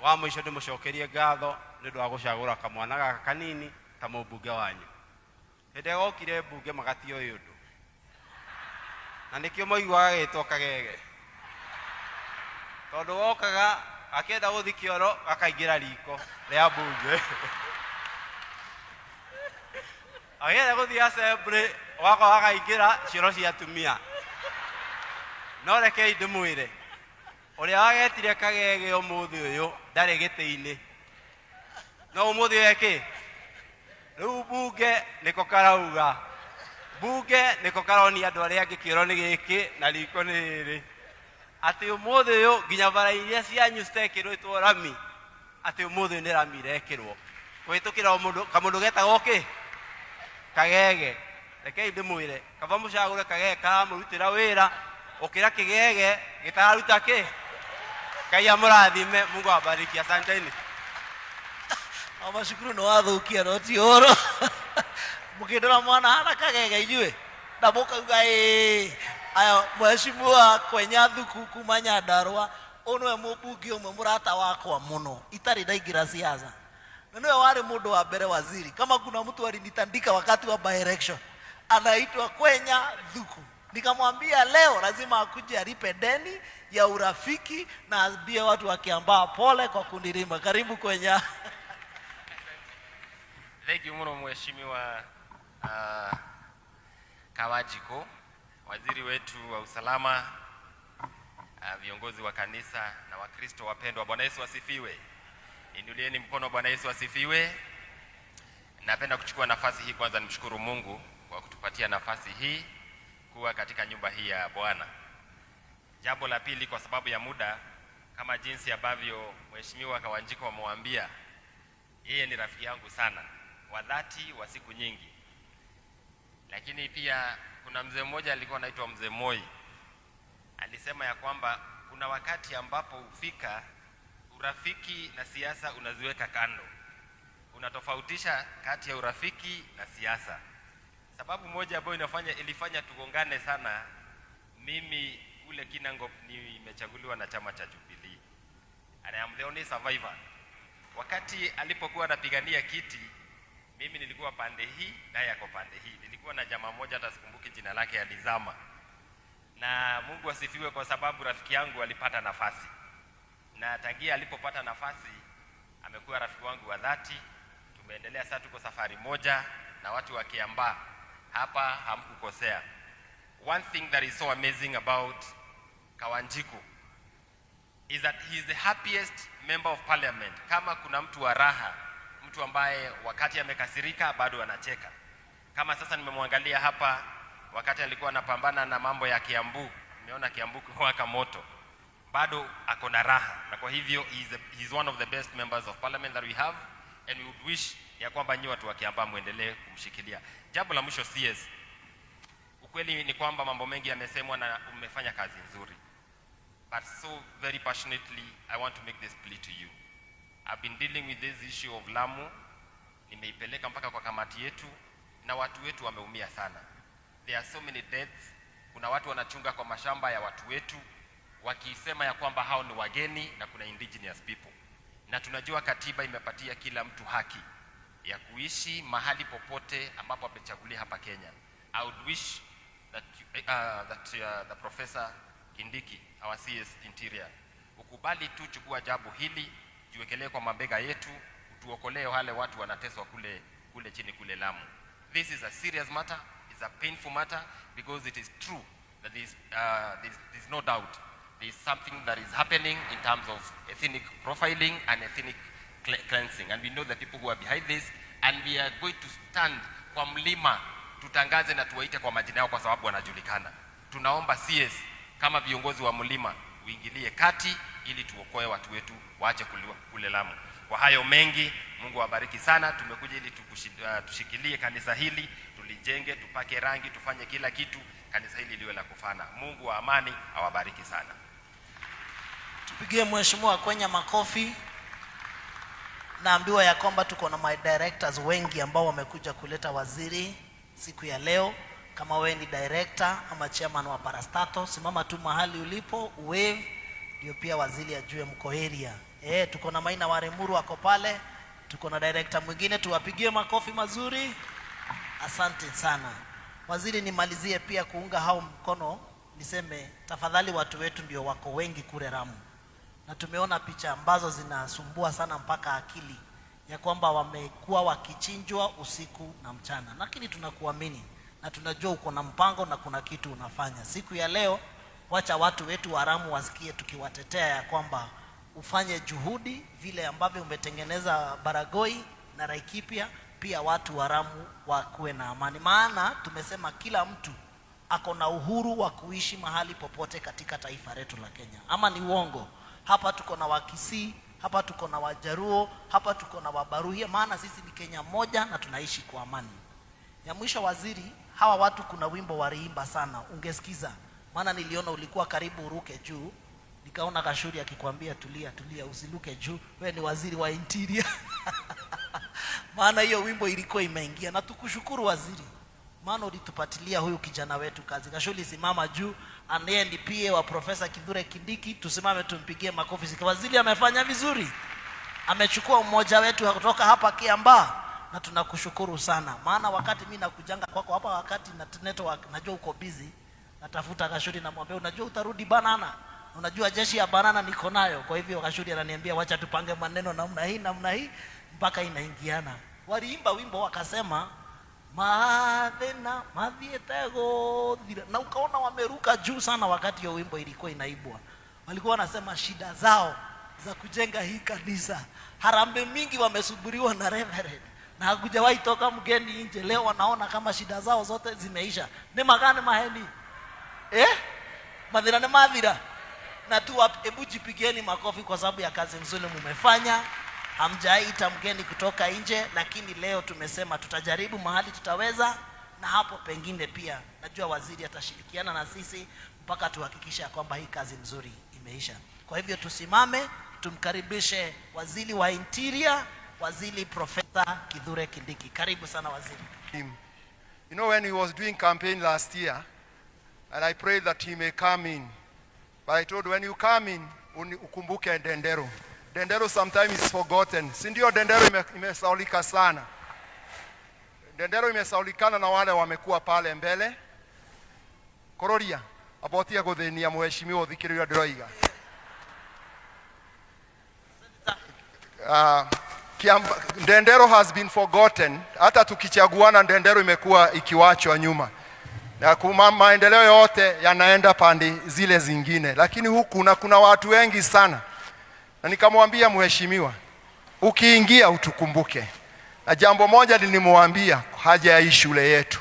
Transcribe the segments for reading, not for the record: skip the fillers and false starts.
Wa mũico, ndĩmũcokerie ngatho nĩ ũndũ wa gũcagũra kamwana gaka kanini ta mũmbunge wanyu. Hĩndĩ ĩrĩa gokire mbunge magatioĩ ũndũ, na nĩkĩo maiguaga gagĩtwo kagege, tondũ gokaga gakĩenda gũthi kĩoro gakaingĩra riko rĩa mbunge, agĩenda gũthiĩ assembly wakwa gakaingĩra cioro cia atumia. No rekei ndĩmwĩre, ũrĩa wagetire kagege ũmũthĩ ũyũ ndarĩ gĩtĩ-inĩ, no ũmũthĩ ũyũ eke rĩu mbunge nĩko karauga, mbunge nĩko karonia andũ arĩa angĩ kĩoro nĩ gĩkĩ na riko nĩ rĩrĩ, atĩ ũmũthĩ ũyũ nginya bara iria cianyu citekĩrĩtwo rami, atĩ ũmũthĩ ũyũ nĩ rami irekĩrwo kũhĩtũkĩra o mũndũ kamũndũ getagwo kĩ kagege. Rekei ndĩmwĩre, kaba mũcagũre kagege karamũrutĩra wĩra ũkĩra kĩgege gĩtararuta kĩ. Ngai amũrathime, Mungu awabariki, asanteni. O macukuru nĩ wathũkia, no ti ũhoro mũkĩndora mwana hana kagege inyuĩ na mũkauga ĩĩ. Aya, Mheshimiwa Kwenya Thuku kuma Nyandarua, ũyũ nĩwe mũmbunge ũmwe mũrata wakwa mũno itarĩ ndaingĩra siasa, na nĩwe warĩ mũndũ wa mbere waziri. Kama kuna mtu alinitandika wakati wa by election, anaitwa Kwenya Thuku. Nikamwambia leo lazima akuje alipe deni ya urafiki na aambie watu wa Kiambaa pole kwa kunilima. Karibu, Kwenya. Thank you muno, Mheshimiwa Kawanjiku, waziri wetu wa usalama, viongozi wa kanisa na Wakristo wapendwa, Bwana Yesu asifiwe. Inulieni mkono, Bwana Yesu asifiwe. Napenda kuchukua nafasi hii kwanza nimshukuru Mungu kwa kutupatia nafasi hii kuwa katika nyumba hii ya Bwana. Jambo la pili, kwa sababu ya muda, kama jinsi ambavyo Mheshimiwa Kawanjiku amewambia, yeye ni rafiki yangu sana wa dhati wa siku nyingi, lakini pia kuna mzee mmoja alikuwa anaitwa Mzee Moi, alisema ya kwamba kuna wakati ambapo hufika urafiki na siasa unaziweka kando, unatofautisha kati ya urafiki na siasa. Sababu moja ambayo ilifanya tugongane sana, mimi kule Kinangop nimechaguliwa na chama cha Jubilee and I am the only survivor. Wakati alipokuwa anapigania kiti, mimi nilikuwa pande hii naye ako pande hii. Nilikuwa na jamaa mmoja, hata sikumbuki jina lake, alizama. Na Mungu asifiwe kwa sababu rafiki yangu alipata nafasi, na tangia alipopata nafasi amekuwa rafiki wangu wa dhati. Tumeendelea sasa, tuko safari moja na watu wa Kiambaa hapa, hamkukosea. One thing that is so amazing about Kawanjiku is that he is the happiest member of parliament. Kama kuna mtu wa raha, mtu ambaye wakati amekasirika bado anacheka. Kama sasa nimemwangalia hapa wakati alikuwa anapambana na mambo ya Kiambu, nimeona Kiambu kuwaka moto, bado ako na raha, na kwa hivyo he is one of the best members of parliament that we have, and we would wish ya kwamba nyi watu wa Kiambaa muendelee kumshikilia. Jambo la mwisho, CS, ukweli ni kwamba mambo mengi yamesemwa na umefanya kazi nzuri, but so very passionately I want to make this plea to you. I've been dealing with this issue of Lamu, nimeipeleka mpaka kwa kamati yetu na watu wetu wameumia sana. There are so many deaths. Kuna watu wanachunga kwa mashamba ya watu wetu wakisema ya kwamba hao ni wageni na kuna indigenous people, na tunajua katiba imepatia kila mtu haki ya kuishi mahali popote ambapo amechagulia hapa Kenya. I would wish that the Professor Kindiki, our CS Interior, ukubali tu, chukua jambo hili, jiwekelee kwa mabega yetu, utuokolee wale watu wanateswa kule kule chini kule Lamu. This is a serious matter, it's a painful matter because it is true that there's no doubt there is something that is happening in terms of ethnic profiling and ethnic cleansing, and we know the people who are behind this, and we are going to stand kwa mlima tutangaze na tuwaite kwa majina yao kwa sababu wanajulikana. Tunaomba CS kama viongozi wa mlima uingilie kati ili tuokoe watu wetu waache kuliwa kule Lamu. Kwa hayo mengi, Mungu awabariki sana. Tumekuja ili tushikilie kanisa hili, tulijenge, tupake rangi, tufanye kila kitu, kanisa hili liwe la kufana. Mungu wa amani awabariki sana. Tupigie Mheshimiwa Kwenya makofi. Naambiwa ya kwamba tuko na my directors wengi ambao wamekuja kuleta waziri siku ya leo. Kama wewe ni director ama chairman wa parastatal, simama tu mahali ulipo, wave. Ndio pia waziri ajue mko area. Tuko na Maina wa Remuru ako pale, tuko na director mwingine, tuwapigie makofi mazuri. Asante sana waziri. Nimalizie pia kuunga hao mkono, niseme tafadhali, watu wetu ndio wako wengi kule Ramu, na tumeona picha ambazo zinasumbua sana mpaka akili ya kwamba wamekuwa wakichinjwa usiku na mchana, lakini tunakuamini na tunajua uko na mpango na kuna kitu unafanya. Siku ya leo, wacha watu wetu wa Ramu wasikie tukiwatetea ya kwamba ufanye juhudi vile ambavyo umetengeneza Baragoi na Laikipia, pia watu wa Ramu wakuwe na amani, maana tumesema kila mtu ako na uhuru wa kuishi mahali popote katika taifa letu la Kenya. Ama ni uongo? Hapa tuko na Wakisii, hapa tuko na Wajaruo, hapa tuko na Wabaruhia, maana sisi ni Kenya moja na tunaishi kwa amani. Ya mwisho waziri, hawa watu kuna wimbo waliimba sana, ungesikiza, maana niliona ulikuwa karibu uruke juu, nikaona Kashuri akikwambia tulia tulia, usiruke juu, wewe ni waziri wa interior maana hiyo wimbo ilikuwa imeingia, na tukushukuru waziri, maana ulitupatilia huyu kijana wetu kazi. Kashuri, simama juu, anaye ni PA wa Profesa Kithure Kindiki, tusimame tumpigie makofi. Waziri amefanya vizuri, amechukua mmoja wetu kutoka hapa Kiambaa, na tunakushukuru sana, maana wakati mimi nakujanga kwako hapa, wakati na network najua uko busy, natafuta Kashuri, namwambia unajua utarudi banana, unajua jeshi ya banana niko nayo. Kwa hivyo Kashuri ananiambia wacha tupange maneno namna hii namna hii mpaka inaingiana. Waliimba wimbo wakasema mathina mathiete guthira, na ukaona wameruka juu sana wakati hiyo wimbo ilikuwa inaibwa. Walikuwa wanasema shida zao za kujenga hii kanisa, harambee mingi wamesubiriwa na reverend na hakujawahi toka mgeni nje. Leo wanaona kama shida zao zote zimeisha. Ni magani maheni eh? Mathina ni mathira na tu, hebu jipigieni makofi kwa sababu ya kazi nzuri mumefanya. Hamjaita mgeni kutoka nje, lakini leo tumesema tutajaribu mahali tutaweza, na hapo pengine pia najua waziri atashirikiana na sisi mpaka tuhakikishe ya kwamba hii kazi nzuri imeisha. Kwa hivyo tusimame tumkaribishe waziri wa Interior, Waziri Profesa Kithure Kindiki. Karibu sana waziri. Him. You know, when he was doing campaign last year, and I prayed that he may come in. But I told when you come in, ukumbuke Ndenderu. Ndenderu sometimes is forgotten. Si ndio Ndenderu imesaulika sana. Ndenderu imesaulikana na wale wamekuwa pale mbele. Kororia, abotia guthinia mheshimiwa uthikiriria ndiroiga. Ndenderu has been forgotten. Hata tukichaguana Ndenderu imekuwa ikiwachwa nyuma. Na kuma maendeleo yote yanaenda pande zile zingine, lakini huku na kuna watu wengi sana. Na nikamwambia mheshimiwa, ukiingia utukumbuke. Na jambo moja nilimwambia haja ya hii shule yetu.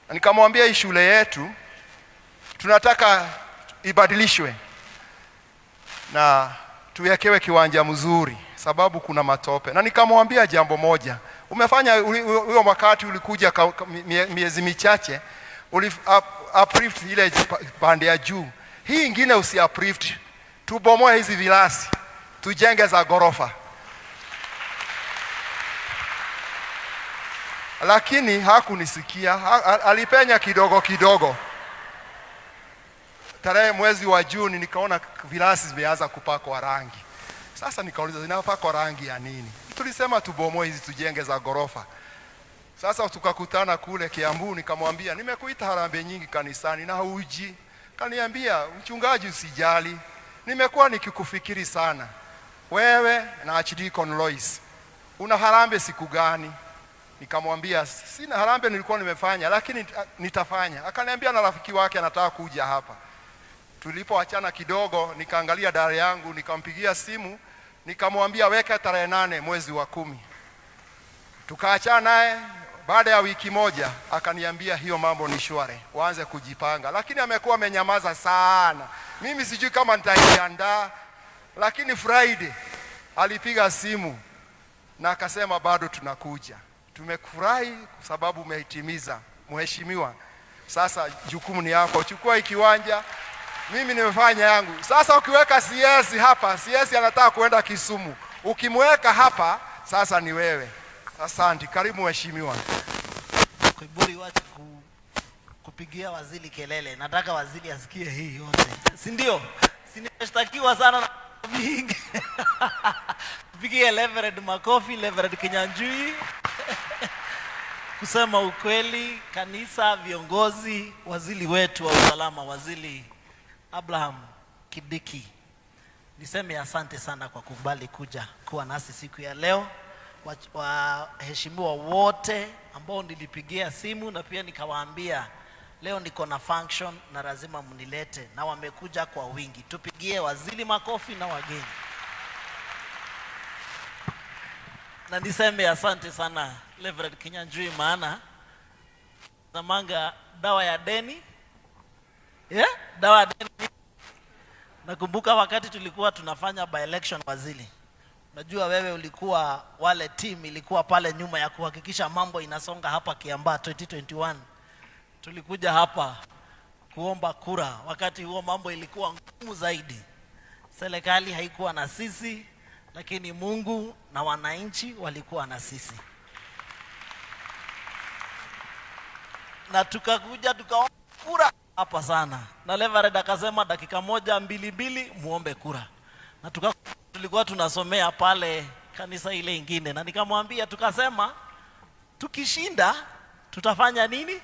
Na nikamwambia hii shule yetu tunataka ibadilishwe na tuwekewe kiwanja mzuri, sababu kuna matope. Na nikamwambia jambo moja, umefanya huyo wakati ulikuja miezi michache uliuplift ile pande ya juu, hii ingine usi uplift, tubomoe hizi vilasi tujenge za gorofa. Lakini hakunisikia, alipenya kidogo kidogo. Tarehe mwezi wa Juni nikaona vilasi zimeanza kupakwa rangi. Sasa nikauliza zinapakwa rangi ya nini? Tulisema tubomoe hizi tujenge za gorofa. Sasa tukakutana kule Kiambu, nikamwambia nimekuita harambee nyingi kanisani na huji. Kaniambia mchungaji, usijali, nimekuwa nikikufikiri sana wewe na Archdeacon Lois, una harambee siku gani? Nikamwambia sina harambee, nilikuwa nimefanya lakini nitafanya. Akaniambia na rafiki wake anataka kuja hapa. Tulipoachana kidogo, nikaangalia diary yangu, nikampigia simu, nikamwambia weka tarehe 8 mwezi wa 10. Tukaachana naye. Baada ya wiki moja akaniambia hiyo mambo ni shwari, waanze kujipanga. Lakini amekuwa amenyamaza sana. Mimi sijui kama nitajiandaa. Lakini Friday alipiga simu na akasema bado tunakuja. Tumefurahi kwa sababu umeitimiza mheshimiwa. Sasa jukumu ni yako, chukua hii kiwanja. Mimi nimefanya yangu. Sasa ukiweka CS hapa, CS anataka kuenda Kisumu. Ukimweka hapa, sasa ni wewe. Asante, karibu mheshimiwa. Koimburi, wacha kupigia waziri kelele. Nataka waziri asikie hii yote. Si ndio? Si Si nimeshtakiwa sana na mingi. Tupigie Reverend makofi, Reverend Kinyanjui. Kusema ukweli, kanisa, viongozi, waziri wetu wa usalama, Waziri Abraham Kindiki, niseme asante sana kwa kukubali kuja kuwa nasi siku ya leo. Waheshimiwa wote ambao nilipigia simu na pia nikawaambia leo niko na function na lazima mnilete, na wamekuja kwa wingi. Tupigie waziri makofi na wageni. Na niseme asante sana Reverend Kinyanjui, maana zamanga dawa ya deni, yeah? Dawa ya deni. Nakumbuka wakati tulikuwa tunafanya by election waziri, najua wewe ulikuwa wale team ilikuwa pale nyuma ya kuhakikisha mambo inasonga hapa Kiambaa 2021. Tulikuja hapa kuomba kura, wakati huo mambo ilikuwa ngumu zaidi. Serikali haikuwa na sisi, lakini Mungu na wananchi walikuwa na sisi. Na tukakuja tukaomba kura hapa sana. Na Reverend akasema dakika moja mbili mbili muombe kura. Na tulikuwa tunasomea pale kanisa ile ingine, na nikamwambia, tukasema tukishinda tutafanya nini?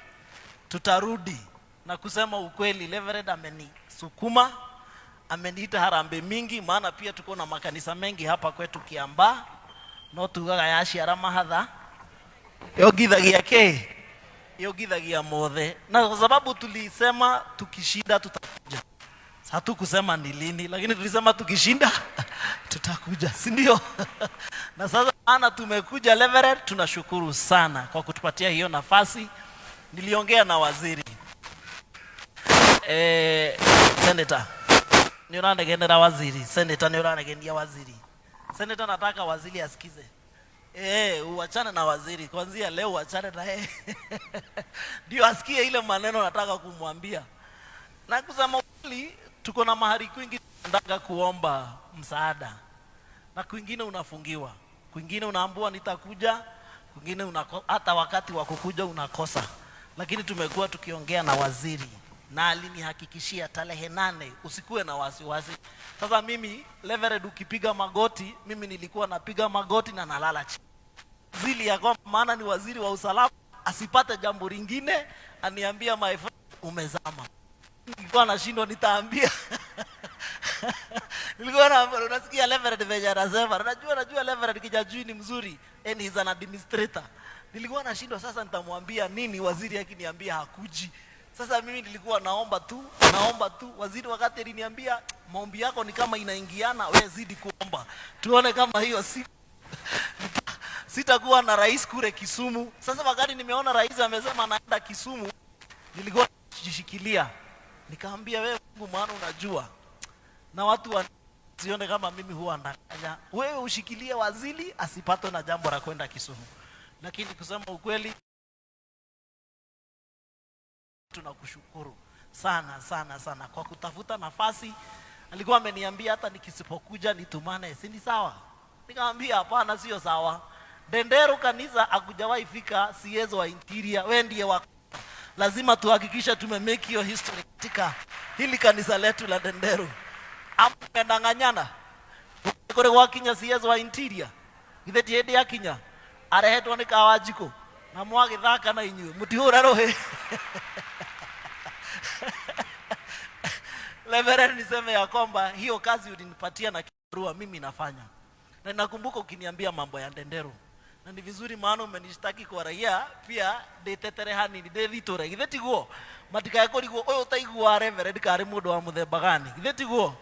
Tutarudi. Na kusema ukweli, Reverend amenisukuma, ameniita harambee mingi, maana pia tuko na makanisa mengi hapa kwetu Kiambaa. No tugaga yaciara mahatha yongithagia ke yongithagia mothe, na kwa sababu tulisema tukishinda tutakuja. Hatukusema ni lini, lakini tulisema tukishinda tutakuja, si ndio? Na sasa maana tumekuja Reverend, tunashukuru sana kwa kutupatia hiyo nafasi. Niliongea na waziri Senator, ni uranegenera waziri. Senator, ni uranegenia waziri. Senator, nataka waziri asikize. Uachane na waziri kuanzia leo, uachane na yeye. Ndio asikie ile maneno nataka kumwambia. Na kusema kweli, tuko na mahali kwingi tunataka kuomba msaada, na kwingine unafungiwa, kwingine unaambiwa nitakuja, kwingine hata wakati wa kukuja unakosa. Lakini tumekuwa tukiongea na waziri na alinihakikishia tarehe 8 usikuwe na wasiwasi. Sasa mimi Reverend, ukipiga magoti, mimi nilikuwa napiga magoti na nalala chini. Waziri ya kwamba maana ni waziri wa usalama, asipate jambo lingine aniambia my friend umezama. Nilikuwa nashindwa nitaambia. Nilikuwa na unasikia Reverend venye anasema, najua Reverend Kinyanjui ni mzuri and he's an administrator. Nilikuwa nashindwa sasa nitamwambia nini waziri akiniambia hakuji. Sasa mimi nilikuwa naomba tu, naomba tu. Waziri wakati aliniambia maombi yako ni kama inaingiana, wewe zidi kuomba. Tuone kama hiyo siku sitakuwa na rais kule Kisumu. Sasa wakati nimeona rais amesema anaenda Kisumu, nilikuwa najishikilia. Nikaambia wewe Mungu, maana unajua. Na watu wasione kama mimi huwa ndanganya. Wewe ushikilie waziri asipatwe na jambo la kwenda Kisumu. Lakini kusema ukweli, tunakushukuru sana sana sana kwa kutafuta nafasi. Alikuwa ameniambia hata nikisipokuja nitumane, si ni sawa? Nikamwambia hapana, sio sawa. Ndenderu kanisa hakujawahi fika CS wa interior, wewe ndiye wa lazima tuhakikishe tume make hiyo history katika hili kanisa letu la Ndenderu. Ama tumedanganyana? Kore gwa kinya CS wa interior, githe ti hindi akinya arehetwo ni Kawanjikũ na mwagithaka na inyuĩ mũtihũra rũhĩ. Reverend, niseme ya kwamba hiyo kazi ulinipatia na kibarua mimi nafanya. Na nakumbuka ukiniambia mambo ya Ndenderu. Na ni vizuri maana umenishtaki kwa raia pia nditetere hanini ndithiture githe tiguo matikae kurigwo uyu utaigua Reverend kari mundu wa muthemba gani, githe tiguo?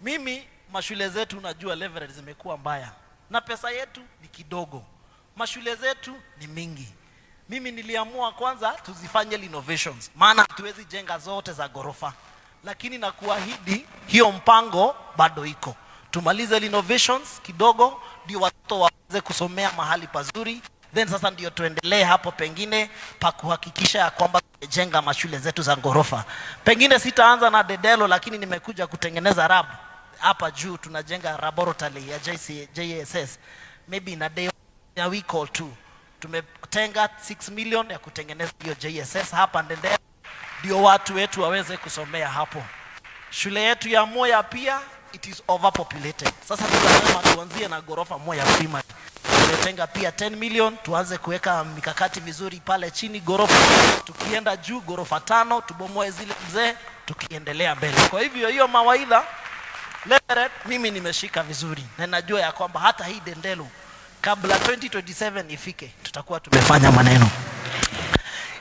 Mimi mashule zetu najua Reverend zimekuwa mbaya na pesa yetu ni kidogo, mashule zetu ni mingi. Mimi niliamua kwanza tuzifanye renovations, maana hatuwezi jenga zote za ghorofa, lakini nakuahidi hiyo mpango bado iko. Tumalize renovations kidogo ndio watoto waweze kusomea mahali pazuri, then sasa ndio tuendelee hapo pengine pa kuhakikisha ya kwamba tumejenga mashule zetu za ghorofa. Pengine sitaanza na Dedelo, lakini nimekuja kutengeneza lab hapa juu, tunajenga laboratory ya JSS maybe in a day, in a week or two. Tumetenga 6 million ya kutengeneza hiyo JSS hapa Ndenderu ndio watu wetu waweze kusomea hapo. Shule yetu ya Moya pia it is overpopulated. Sasa tukasema tuanzie na gorofa Moya Primary. Tumetenga pia 10 million tuanze kuweka mikakati vizuri pale chini gorofa, tukienda juu gorofa tano, tubomoe zile mzee, tukiendelea mbele. Kwa hivyo hiyo mawaidha Leveret, mimi nimeshika vizuri na najua ya kwamba hata hii Ndenderu kabla 2027 ifike tutakuwa tumefanya maneno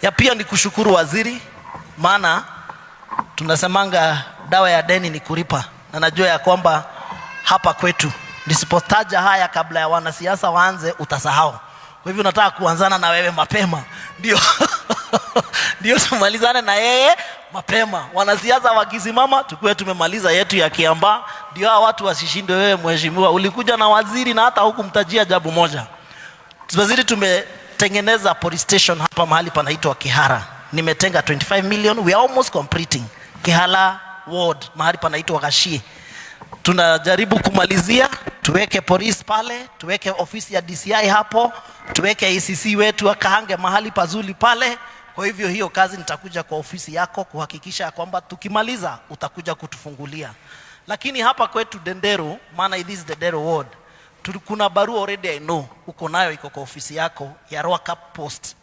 ya. Pia ni kushukuru waziri, maana tunasemanga dawa ya deni ni kulipa, na najua ya kwamba hapa kwetu nisipotaja haya kabla ya wanasiasa waanze utasahau. Kwa hivyo nataka kuanzana na wewe mapema, ndio tumalizane na yeye mapema. Wanasiasa wakisimama, tukuwe tumemaliza yetu ya Kiambaa, ndio hawa watu wasishindwe. Wewe mheshimiwa, ulikuja na waziri na hata hukumtajia jambo moja. Waziri, tumetengeneza police station hapa mahali panaitwa Kihara. Nimetenga 25 million, we are almost completing Kihara ward mahali panaitwa Gashie. Tunajaribu kumalizia, tuweke polisi pale, tuweke ofisi ya DCI hapo, tuweke ACC wetu akahange mahali pazuri pale. Kwa hivyo hiyo kazi nitakuja kwa ofisi yako kuhakikisha ya kwamba tukimaliza utakuja kutufungulia. Lakini hapa kwetu Ndenderu, maana this is Ndenderu ward, kuna barua already I know uko nayo, iko kwa ofisi yako ya Rwaka Post.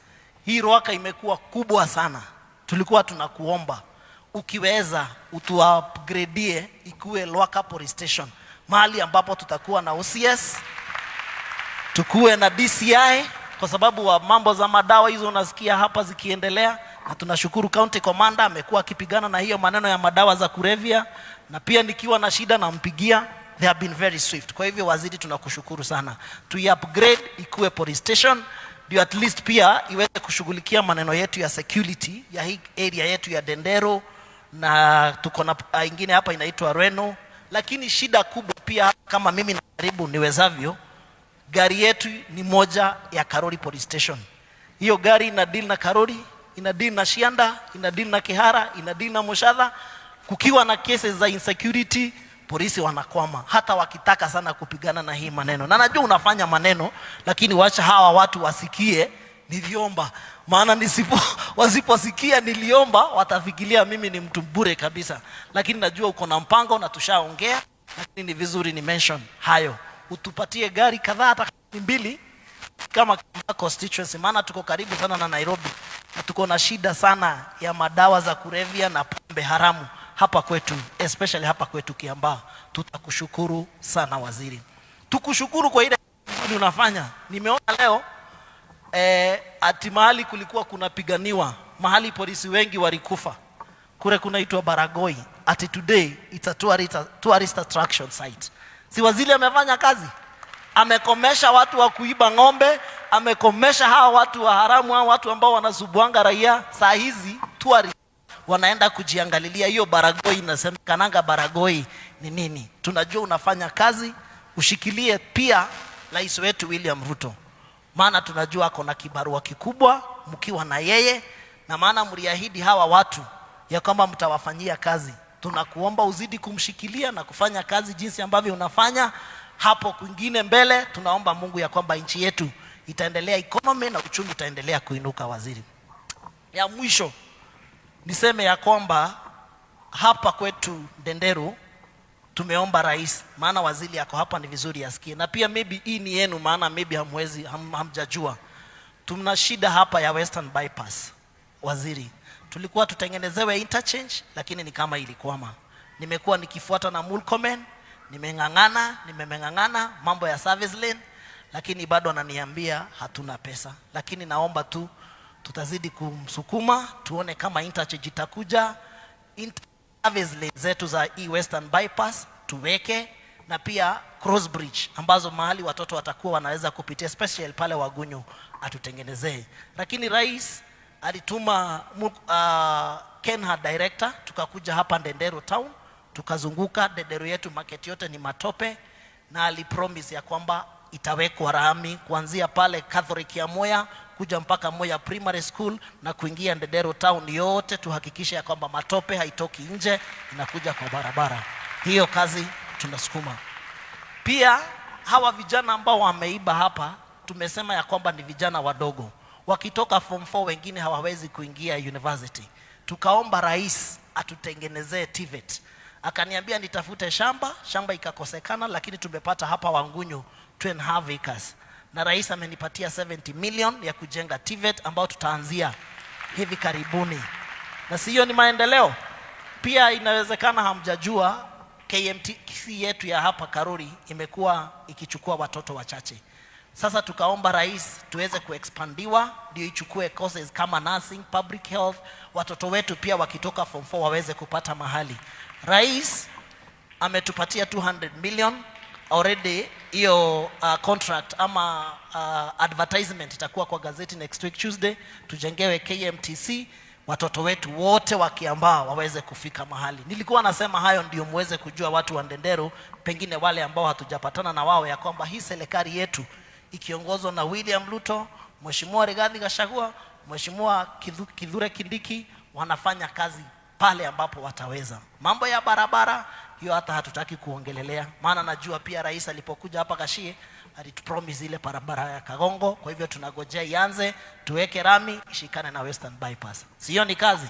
Hii Rwaka imekuwa kubwa sana, tulikuwa tunakuomba ukiweza utuupgradie ikuwe Rwaka Police Station, mahali ambapo tutakuwa na OCS, tukuwe na DCI, kwa sababu wa mambo za madawa hizo unasikia hapa zikiendelea, na tunashukuru county commander amekuwa akipigana na hiyo maneno ya madawa za kulevya, na pia nikiwa na shida nampigia. They have been very swift. Kwa hivyo waziri, tunakushukuru sana, tui upgrade ikuwe police station ndio at least pia iweze kushughulikia maneno yetu ya security ya hii area yetu ya Ndenderu, na tuko na ingine hapa inaitwa Reno. Lakini shida kubwa pia, kama mimi najaribu niwezavyo, gari yetu ni moja ya Karori Police Station. Hiyo gari ina deal na Karori, ina deal na Shianda, ina deal na Kihara, ina deal na Muchatha. Kukiwa na cases za insecurity, polisi wanakwama, hata wakitaka sana kupigana na hii maneno. Na najua unafanya maneno, lakini wacha hawa watu wasikie niliomba, maana wasiposikia niliomba watafikiria mimi ni mtu bure kabisa. Lakini najua uko na mpango na tushaongea, lakini ni vizuri ni mention hayo, utupatie gari kadhaa, hata kama ni mbili kama constituency, maana tuko karibu sana na Nairobi na tuko na shida sana ya madawa za kulevya na pombe haramu hapa kwetu, especially hapa kwetu Kiambaa. Tutakushukuru sana waziri, tukushukuru kwa ile nzuri unafanya. Nimeona leo ati mahali kulikuwa kunapiganiwa, mahali polisi wengi walikufa kule kunaitwa Baragoi, ati today it's a tourist attraction site. Si waziri amefanya kazi? Amekomesha watu wa kuiba ng'ombe, amekomesha hawa watu wa haramu, hawa watu ambao wanasumbuanga raia. Saa hizi tourist wanaenda kujiangalilia hiyo Baragoi, inasemekananga Baragoi ni nini. Tunajua unafanya kazi, ushikilie pia rais wetu William Ruto, maana tunajua ako na kibarua kikubwa mkiwa na yeye, na maana mliahidi hawa watu ya kwamba mtawafanyia kazi. Tunakuomba uzidi kumshikilia na kufanya kazi jinsi ambavyo unafanya hapo kwingine mbele. Tunaomba Mungu ya kwamba nchi yetu itaendelea, economy na uchumi itaendelea kuinuka. Waziri, ya mwisho niseme ya kwamba hapa kwetu Ndenderu tumeomba rais, maana waziri yako hapa, ni vizuri asikie, na pia maybe hii ni yenu, maana maybe hamwezi hamjajua. Tuna shida hapa ya Western Bypass. Waziri, tulikuwa tutengenezewe interchange, lakini ni kama ilikwama. Nimekuwa nikifuata na Murkomen, nimeng'ang'ana, nimemeng'ang'ana mambo ya service lane, lakini bado ananiambia hatuna pesa. Lakini naomba tu tutazidi kumsukuma tuone kama interchange itakuja, service lane zetu za e Western Bypass tuweke, na pia cross bridge ambazo mahali watoto watakuwa wanaweza kupitia, especially pale Wagunyu atutengenezee. Lakini rais alituma Kenha director, tukakuja hapa Ndenderu town, tukazunguka Ndenderu yetu, market yote ni matope, na alipromise ya kwamba itawekwa rami kuanzia pale Catholic ya Moya kuja mpaka Moya Primary School na kuingia Ndenderu town yote, tuhakikishe ya kwamba matope haitoki nje, inakuja kwa barabara. Hiyo kazi tunasukuma. Pia hawa vijana ambao wameiba hapa, tumesema ya kwamba ni vijana wadogo, wakitoka form 4 wengine hawawezi kuingia university. Tukaomba rais atutengenezee TVET Akaniambia nitafute shamba, shamba ikakosekana, lakini tumepata hapa Wangunyu 2.5 acres, na rais amenipatia 70 million ya kujenga TVET ambao tutaanzia hivi karibuni, na si hiyo ni maendeleo? Pia inawezekana hamjajua KMTC yetu ya hapa Karuri imekuwa ikichukua watoto wachache. Sasa tukaomba rais tuweze kuexpandiwa ndio ichukue courses kama nursing, public health, watoto wetu pia wakitoka form 4 waweze kupata mahali. Rais ametupatia 200 million already. Hiyo contract ama advertisement itakuwa kwa gazeti next week Tuesday, tujengewe KMTC, watoto wetu wote wa Kiambaa waweze kufika mahali. Nilikuwa nasema hayo ndio muweze kujua watu wa Ndenderu, pengine wale ambao hatujapatana na wao, ya kwamba hii serikali yetu ikiongozwa na William Ruto, Mheshimiwa Rigathi Gachagua, Mheshimiwa Kithure Kindiki wanafanya kazi pale ambapo wataweza. Mambo ya barabara hiyo hata hatutaki kuongelelea, maana najua pia rais alipokuja hapa Gachie alitupromise ile barabara ya Kagongo. Kwa hivyo tunagojea ianze, tuweke rami ishikane na Western Bypass. Sio ni kazi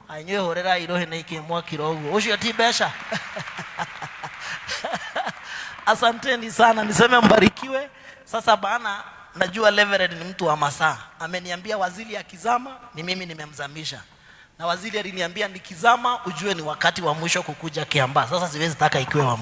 ainywe horera irohe na ikimwakira uguo ucio ti mbeca. Asanteni sana, niseme mbarikiwe. Sasa bana, najua Reverend ni mtu wa masaa, ameniambia waziri akizama ni mimi nimemzamisha, na waziri aliniambia nikizama ujue ni wakati wa mwisho kukuja Kiambaa. Sasa siwezi taka ikiwe wa